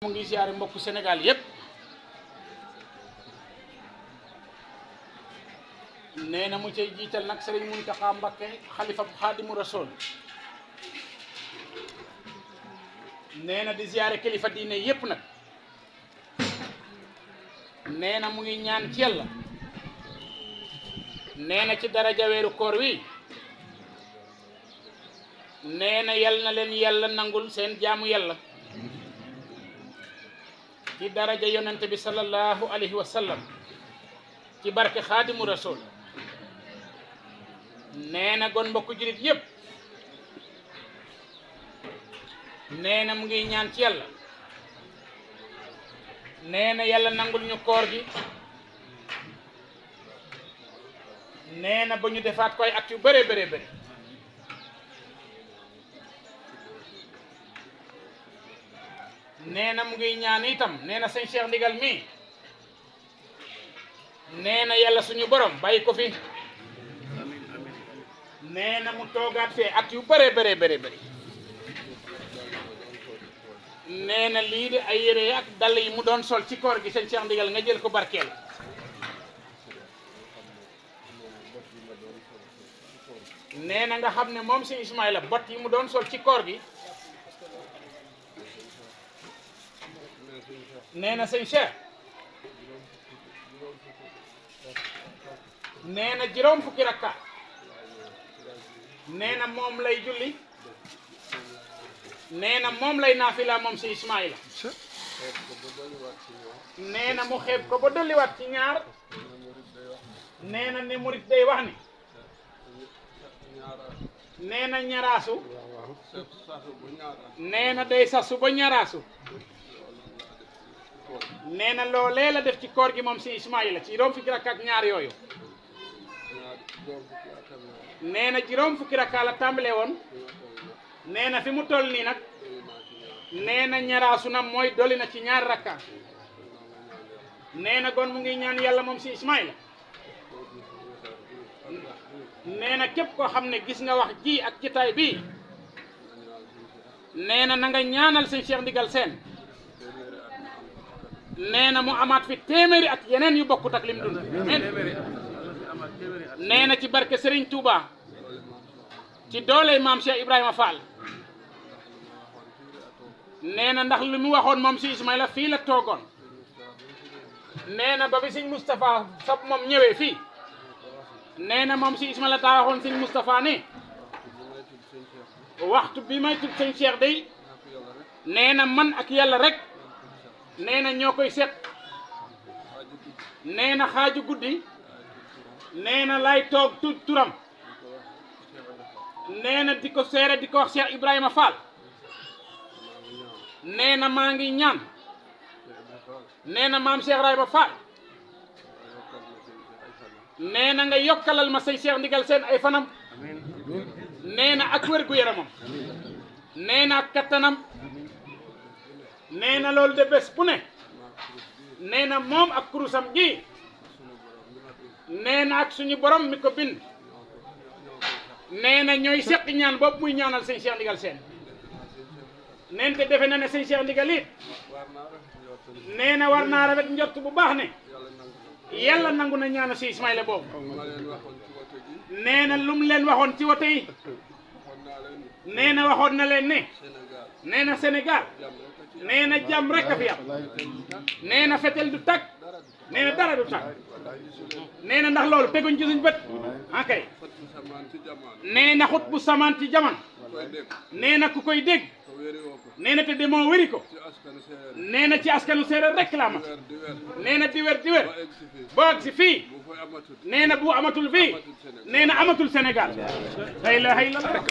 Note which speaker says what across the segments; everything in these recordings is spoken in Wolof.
Speaker 1: mu ngi ziaré mbokk Sénégal yépp néna mu cey jiital nak Serigne Mountakha Mbacké khalifa Khadimou Rassoul néna di ziaré kilifa diiné yépp nak néna mu ngi ñaan ci Yàlla néna ci daraja wéru koor wi néna yal na leen Yàlla nangul seen jaamu Yàlla ci daraja yonent bi sallallahu alayhi wa sallam ci barke Khadimou Rassoul néna gon mbokk julit yépp néna mu ngi ñaan ci Yàlla néna Yàlla nangul ñu koor gi néna ba ñu defaat koy at yu bëré bëré bëré néna mu ngi ñaan itam néna sëñ Cheikh Ndigal mi néna Yàlla suñu borom bàyyi ko fi néna mu toogaat fee at yu bëré bëré bëré bëri néna lii de ay yére ak dàll yi mu doon sol ci koor gi sëñ Cheikh Ndigal nga jël ko barkeel néna nga xam ne moom sëñ Ismahila bot yi mu doon sol ci koor gi néna sëñ Cheikh néna juróom fukki rakka néna moom lay julli néna moom lay naafila moom si Ismahila néna mu xeeb ko ba dolliwaat ci ñaar néna ni murit day wax ni néna ñaraasu néna day sasu ba ñaraasu néna loolee la def ci koor gi moom si Ismahila ci juróom fukki rakka ak ñaar yooyu néna juróom fukki rakka la tàmbalee woon néna fi mu toll nii nag néna ñaraasu na mooy dolli na ci ñaar rakka néna gon mu ngi ñaan Yàlla moom si Ismahila néna képp koo xam ne gis nga wax ji ak jitaay bi néna na nga ñaanal sëñ Cheikh Ndigal Sène néna mu amaat fi téeméeri at yeneen yu bokkut ak lim dund néna ci barke Serigne Touba ci dooley maam Cheikh Ibrahima Fall néna ndax li mu waxoon moom si Ismahila fii la toogoon néna ba bi sëñ Moustapha sab moom ñëwee fii néna moom si Ismahila daa waxoon sëñ Moustapha ne waxtu bi may tudd sëñ Cheikh day néna man ak Yàlla rek néna ñoo koy seet néna xaaju guddi néna lay toog turam néna di ko seere di ko wax Cheikh Ibrahima Fall néna maa ngi ñaan néna maam Cheikh Ibrahima Fall néna nga yokkalal ma sëñ Cheikh Ndigal Sène ay fanam néna ak wér gu yaramam néna ak kattanam néna loolu de bés bu ne néna moom ak kurusam gi néna ak suñu borom mi ko bind néna ñooy seq ñaan boobu muy ñaanal sëñ Cheikh Ndigal Sène néna te defe na ne sëñ Cheikh Ndigal it néna war naa rafet njort bu baax ne Yàlla nangu na ñaanu si Ismahila boobu néna lum leen waxoon ci wote yi néna waxoon na leen ne néna Sénégal néna jàmm rek a fi am néna fetel du tàkk néna dara du tàkk néna ndax loolu teguñ ci suñ bët akay néna xut bu samaan ci jaman néna ku koy dégg néna te demoo wéri ko néna ci askanu séeréer rek la amat néna di wér boo ak si fii néna bu amatul fii néna amatul Sénégal la ilaha illallah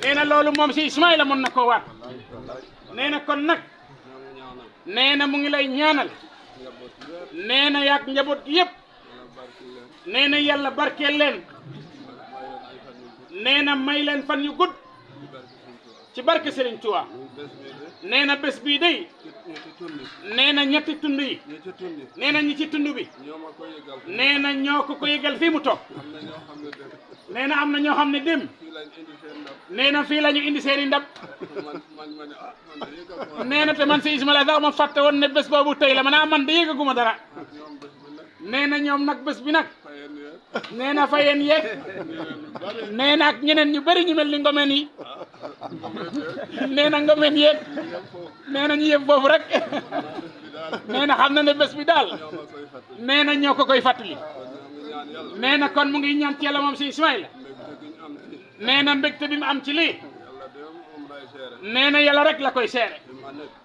Speaker 1: néna loolu moom si Ismahila mën na koo waat néna kon nag néna mu ngi lay ñaanal néna yaak njaboot gi yëpp néna Yàlla barkeel leen néna may leen fan yu gudd ci barke Serigne Touba néna bés bii day nee na ñetti tund yi nee na ñi ci tund bi nee na ñoo ko yëgal fii mu toog nee na am na ñoo xam ne dem nee na fii la ñu indi seen i ndab nee na te man si Ismaila sax ma fàtte woon ne bés boobu tey la man de yëgaguma dara nee na ñoom nag bés bi nag nee na fayeen yeeg nee na ak ñeneen ñu bëri ñu mel ni ngomeen yi nee na ngomeen yeeg nee na ñu yëpp foofu rek nee na xam na ne bés bi daal nee na ñoo ko koy fàttali nee na kon mu ngi ñaan ci yàlla moom si Ismaila nee na mbégte bi mu am ci lii nee na yàlla rek la koy seere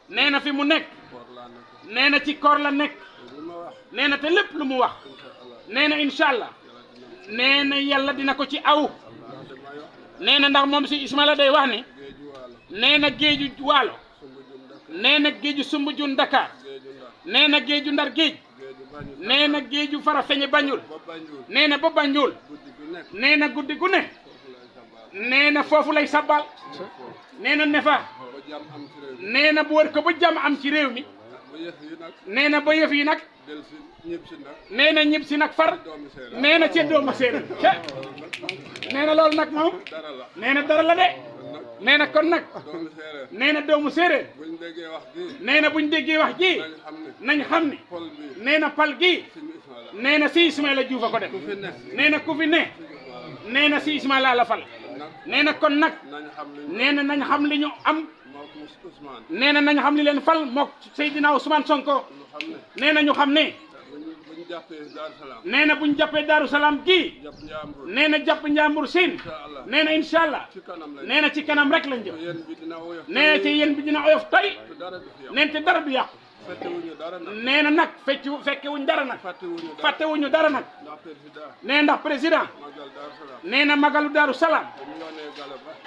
Speaker 1: nee na fi mu nekk nee na ci koor la nekk nee na te lépp lu mu wax nee na incha allah nee na yàlla dina ko ci aw nee na ndax moom si Ismaila day wax ni nee na géeju waalo nee na géeju Sumbujun Dakar nee na géeju Ndar géej nee na géeju Farafeñe Banjul nee na ba Banjul nee na guddi gu ne nee na foofu lay sabbal nee na ne fa nee na bu wër ko ba jàmm am ci réew mi nee na ba yëf yi nag nee na ñib si nag far nee na cee doomu séeréer nee na loolu nag moom nee na dara la de nee na kon nag nee na doomu séeréer nee na buñ déggee wax ji nañ xam ne nee na pal gi nee na si Ismaila Diouf a ko def nee na ku fi ne nee na si Ismaila la fal nee na kon nag nee na nañ xam li ñu am nee na nañ xam li leen fal mook Seydina Ousmane Sonko nee na ñu xam ne nee na buñ jàppee Daaru Salaam gii nee na jàpp Njàmbur Siin nee na incha allah nee na ci kanam rek lañ jëm nee na ci yéen bi dina oyof tey nee na te dara du yàqu nee na nag fekke wuñ dara nag fàtte wuñu dara nag nee ndax président nee na magalu Daaru Salaam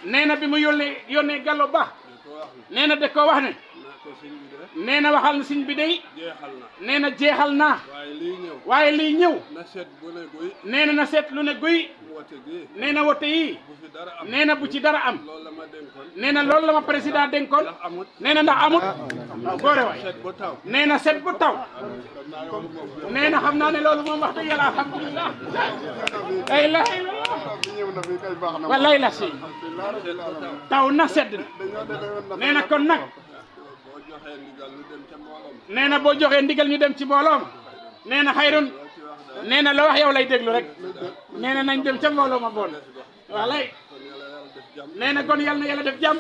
Speaker 1: nee na bi mu yónnee Gallo Ba nee na da ko wax ne nee na waxal na siñ bi day nee na jeexal naa waaye lii ñëw nee na seet lu ne guy nee na wote yi nee na bu ci dara am nee na loolu la ma président dénkoon nee na ndax amut góore waay nee na seet bu taw nee na xam naa ne loolu moom wax dëgg yàlla alhamdulilah ay la wallaay la si taw na sedd na nee na kon nag nee na boo joxee ndigal ñu dem ci mbooloo ma nee na xayrun nee na loo wax yow lay déglu rek nee na nañ dem ca mbooloo ma boon walay nee na kon yal na yàlla def jàmm